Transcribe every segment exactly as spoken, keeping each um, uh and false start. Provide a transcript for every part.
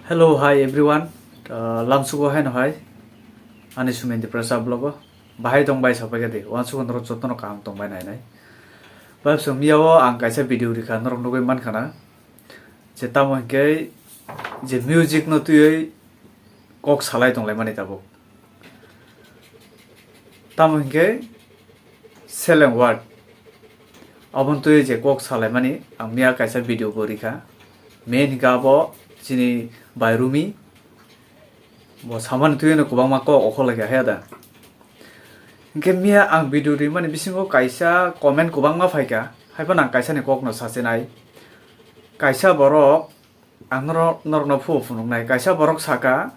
Hello, hi everyone. Uh, lamsugo haino hai. Ani Sumen Tiprasa vlog o. Bahai tong bai sapai kadi. Wansugo norok jotono kaham tong bai nai nai. Bai so miyao ang kaisa video rikha norok nugui mankha na. Je tamo hinkhe je music no twiwi kok salai tong lai mani tabuk. Tamo hinkhe seleng word. Aboni twiwi je kok salaimani ang miya kaisa video bo rikha. Main hinkhe abo chini bai Rumi. Bo samani twiwi no kwbangma kok okhorlai kha haya da. Hinkhe miya ang video rimani bisingo kaisa comment kwbangma phaikha. Haiphano ang kaisani kokno sachinai. Kaisa borok ang norok, norokno phuo phunuknai. Kaisa borok saka,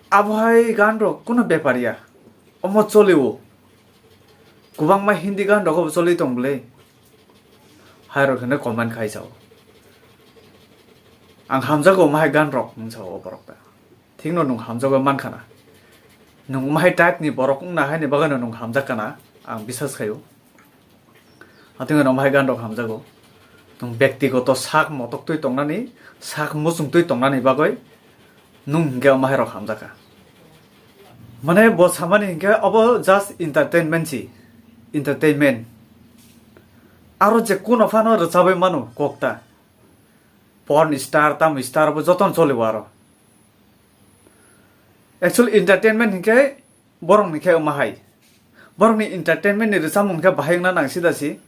"Abohai gan rok kuno bepar ya, omo choli o. Kwbangma Hindi gan rok bo choli tong bwle." Hai rok hwnwi comment khai sao. "Ang hamjago omo hai gan rok," hwn sao o borok ta. Thikno nwng hamjago mankha na. Nwng omo hai type ni borok wngna haini bagwino nwng hamjak kana, ang bisas khaio. Atwngwi rok bahai gan rok hamjago. Nwng bektigoto sak motok twi tongnani, sak muchung twi tongnani bagwi nwng hinkhe omo hai rok hamjakha. Mane bo samani hinkhe obo just entertainment si, entertainment. Aro je kuno phano rwchabwi mano kokta. Porn star, tamo star bo jotono choliwo aro. Actually entertainment hinkhe borokni khe omo hai. Borokni entertainment ni rwchapmung khe bahai wngna nang sida si.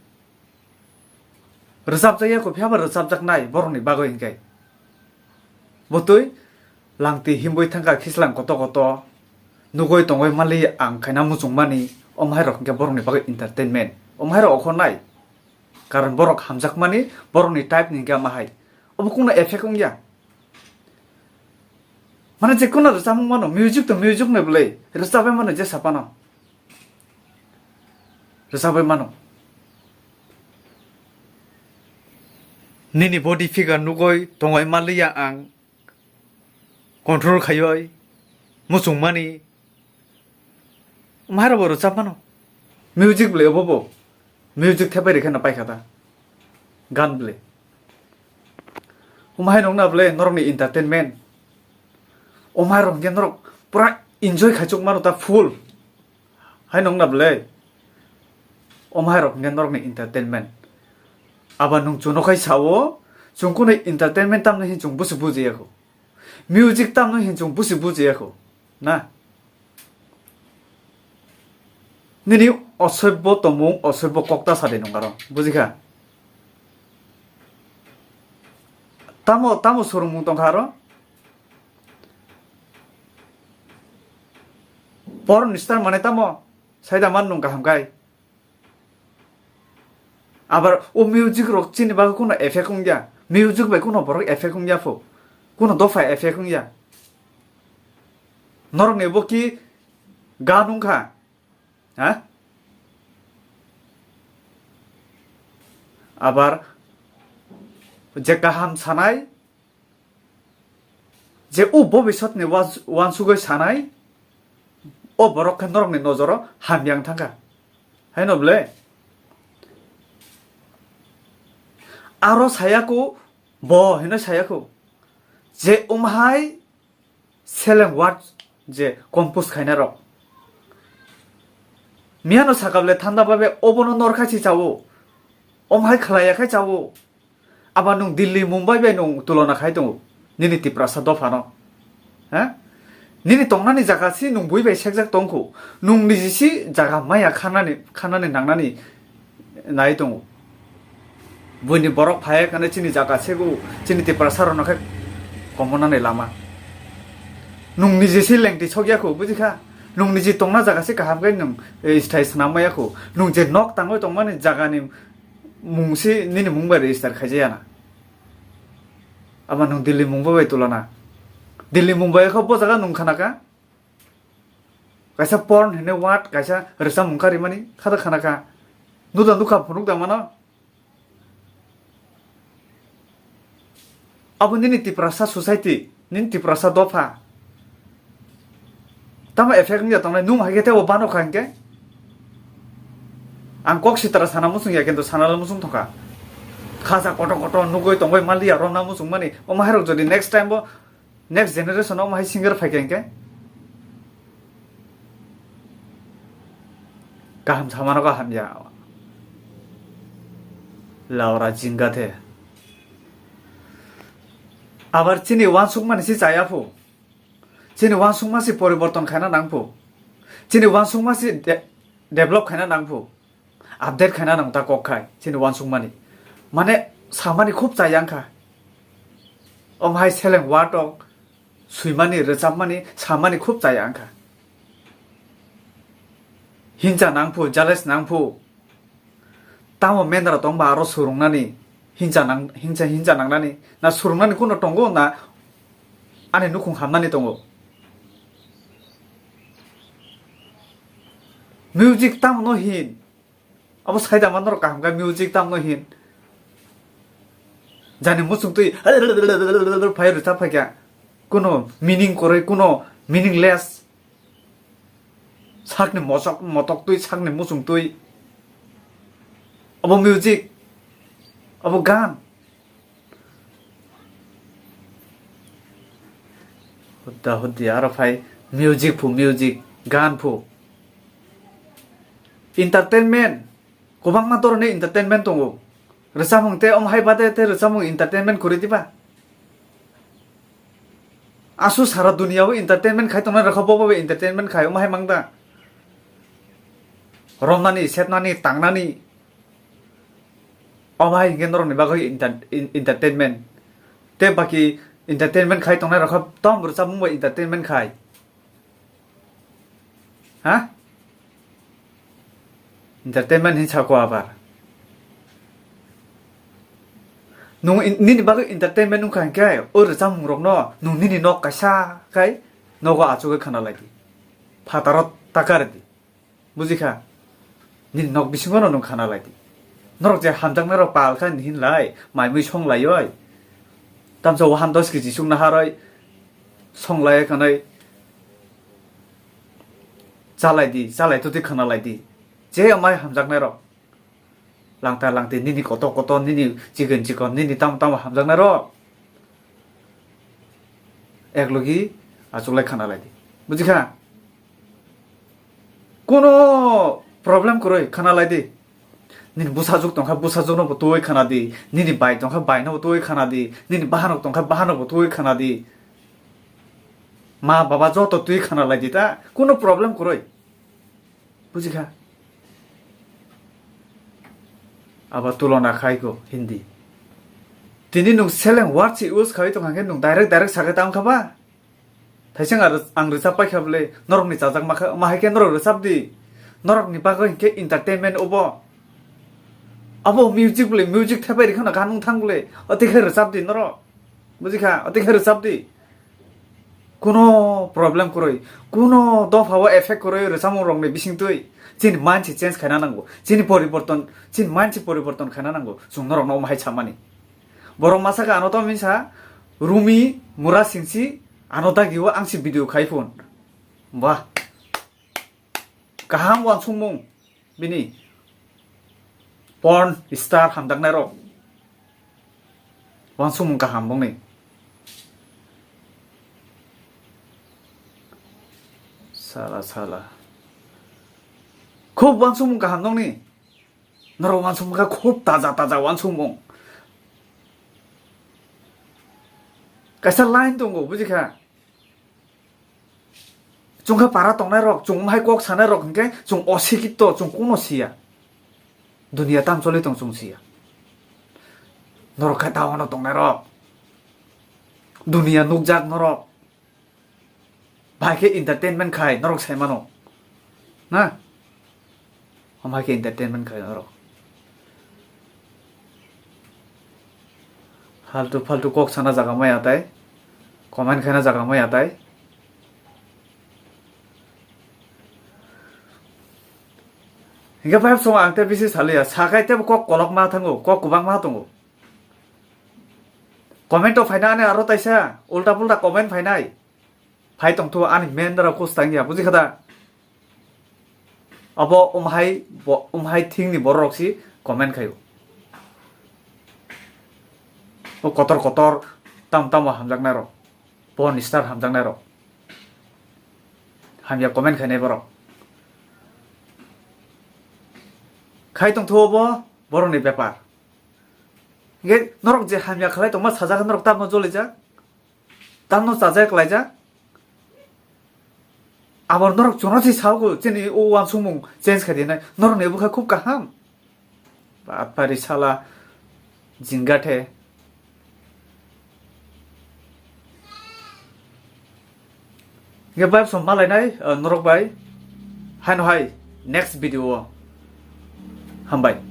Rwchapjakya kho phiya ba rwchapjaknai borokni bagwi hinkhe. Bwtwi langtwi himwi thangkha khislang koto koto. Nugwi tongwi mali ang khaina muchungmani. Omo hai rok hinkhe borokni bagwi entertainment. Omo hai rok okhornai. Karon borok hamjakmani borokni type ni hinkhe omo hai. Obo kungno effect wngya. Mane je kono rwchapmung mano, music to music no bwle, rwchapwi mano je sapano. Rwchapwi mano. Nini body figure nugoi tongoi maliya ang. Control khaioi, muchungmani. Maharobo rwchapmano. Music bwle obo bo. Music thepai rikhe no paikha ta. Gan bwle. Omo hai nokna bwle norokni entertainment. Omo hai rok hinkhe norok pura enjoy khaichuk mano ta full. Hai nokna bwle. Omo hai rok hinkhe norokni entertainment. Aba nwng chuno khai sao, chwng kunu entertainment tamni hin chwng busi bujiya kho. Music tamno hin chwng busi bujiya kho, na? Nini osoibbo tongmung, osoibbo kokta sadi nung aro, bujikha? Tamo, tamo sorongmung tongkha aro? Porn star mane tamo? Saida man nung kaham kai. Abar o music rok chini bagwi kuno effect wngya, music bai kuno borok effect wngya pho, kuno dopha effect wngya. Norok ni bo ki gan wngkha, ha? Abar je kaham sanai, je o bobisotni was-, wansugwi sanai, o borok khe norokni nojoro hamya wng thangkha. Haino bwle? Aro saya kho, bo hino saya kho, je umhai seleng word je compose khaina rok. Miyano sakable thanda babe obono nor khai si chawo, omhai khlaiya khai chawo. Aba nwng Delhi, Mumbai bai nwng tulona khai tongo nini Tiprasa dophano. Ha? Nini tongnani jaga si nwng bui bai sekjak tongkhu. Nwng niji si jaga maya khanani, khanani nangnani nai tongo. Buini borok phaiya kane chini jaga segu, chini Tiprasa rokno khe komonani lama. Nwng niji si lengti sokya khu, bujikha? Nwng niji tongna jaga si kaham khe nwng, eh, sthai swnam maya khu. Nwng je nok tangwi tongmani jagani mung si nini mung bai register khaijaya na. Ama nwng Delhi Mumbai bai tulana. Delhi Mumbai kho bo jaga nwng khana kha? Kaisa porn hine word, kaisa rwchapmung karimani kha da khana kha? Nukla nukha phunuk da mano? Abo nini Tiprasa society, nini Tiprasa dopha. Tamo effect wngya tongnai, nwng hai khe teibo bano kha hinkhe? Ang kok sitra sana muchung ya, kintu sana le muchung thangkha. Khaja koto koto nugwi tongwi maliya romna muchungmani. Omo hai rok jodi next time bo, next generation omo hai singer phaikha hinkhe kaham samano kaham ya. Laura jinga the. Abar chini wansukmani si chaya phu. Chini wansukma si poriborton khaina nang phu. Chini wansukma si de-, develop khaina nang phu. Update khaina nang ta kok khai chini wansukmani. Mane samani khub chaya wngkha. Om hai seleng watok swimani, rwchapmani, samani khub chaya wngkha. Hincha nang phu, jealous nang phu. Tamo mendra tongba aro surungnani hincha nang, hincha, hincha nangnani. Na surungnani kuno tongo na ani nukhung hamnani tongo. Music tamo no hin. Abo saida man norok kaham khe music tamo no hin. Jani muchung twi phai rwchap phaikha. Kuno meaning kwrwi, kuno meaningless. Sakni mosok motok twi, sakni muchung twi. Abo music, abo gan. Hudda huddi aro phai music phu, music, gan phu. Entertainment, kwbangma dhoronni entertainment tongo. Rwchapmung tei omo hai bade tei rwchapmung entertainment kwrwi diba? Asu sara duniya o entertainment khai tongnai rokha, bobo entertainment khai omo hai mangda. Romnani, setnani, tangnani. Omo hai hinkhe norokni bagwi enter-, en-, entertainment. Tei baki entertainment khai tongnai rokha tom rwchapmung bai entertainment khai. Ha? Entertainment hin sako abar. Nung in-, nini bagwi entertainment wngkha hinkhe o rwchapmung rokno nung nini nok kaisa khai nogo achugwi khana lai di. Phataro taka rw di. Bujikha? Nini nok bisingo no nung khana lai di. Norok je hamjaknai rok pal kha ni hin lai, mai mui song lai oi. Tamsa wahan dos kg sung naharoi song lai khanai. Chalai di, chalai to twi khana lai di. Je amai hamjaknai rok. Langta langti nini koto koto, nini chikon chikon, nini tamo tamo hamjaknai rok. Eklogi achuklai khana lai di. Bujikha? Kuno problem kwrwi khana lai di. Nini bwsajwk tongkha bwsajwkno bo twi khana di. Nini bai tongkha baino bo twi khana di. Nini bahanok tongkha bahanok bo twi khana di. Ma baba joto twi khana lai di ta. Kuno problem kwrwi. Bujikha? Abo tulona khai ko Hindi. Tini nung seleng word se use khai tongkha khe nung direct direct sakhe tang kha ba? Thaiseng ang rwchap paikha bwle, norokni chajakma kha, ma hai khe norok rwchap di. Norokni bagwi hinkhe entertainment obo. Abo music bwle, music thepai rikha no ganung thang bwle, o tei khe rwchap di norok. Bujikha? O tei khe rwchap di. Kuno problem kwrwi, kuno dopha o effect kwrwi rwchapmung rokni bisingtwi chini mind se change khaina nango, chini poriborton, chini mind se poriborton khaina nango, chwng norokno omo hai samani. Borok masa khe ano tamo hinsa Rumi Mura Singsi ano dagi o ang se video khai phun. Wah. Kaham wansukmung bini porn star hamjaknai rok. Wansukmung kaham bongni. Sala sala. Khub wansukmung kaham nokni. Norok wansukmung kha khub taja taja wansukmung. Kaisa line tongo, bujikha? Chwng khe para tongnai rok, chwng hai kok sanai rok hinkhe chwng osikito, chwng kuno siya. Dunia tam choli tong chwng siya. Norok khe tawano tongnai rok. Dunia nukjak norok. Bai khe entertainment khai norok sai mano. Na? Omo hai khe entertainment khai norok. Faltu faltu kok sana jaga maya tai. Comment khaina jaga maya tai. Hinkhe bai song ang tei bisi saliya. Sakai tei kok kolok ma thango, kok kwbang ma tongo. Comment o phaina ani aro taisa ulta pulta comment phainai. Phai tongthu ani men dara kus tangya, buji khada? Abo umhai bo-, umhai thingni borok si comment khaio. O kotor kotor tam tamo hamjaknai rok, porn star hamjaknai rok, hamya comment khainai borok khai tongthobo borokni bepar. Hingke norok je hamya khlai tongma sajak norok tamo jolijak, tamo chajak laijak. Abo norok chwngno se sago chini o uansukmung change khai dinai norokni abo khe khub kaham. Bapari sala jingathe. Hingke bai som malainai, eh, norok bai. Haino hai next video o. Hambai.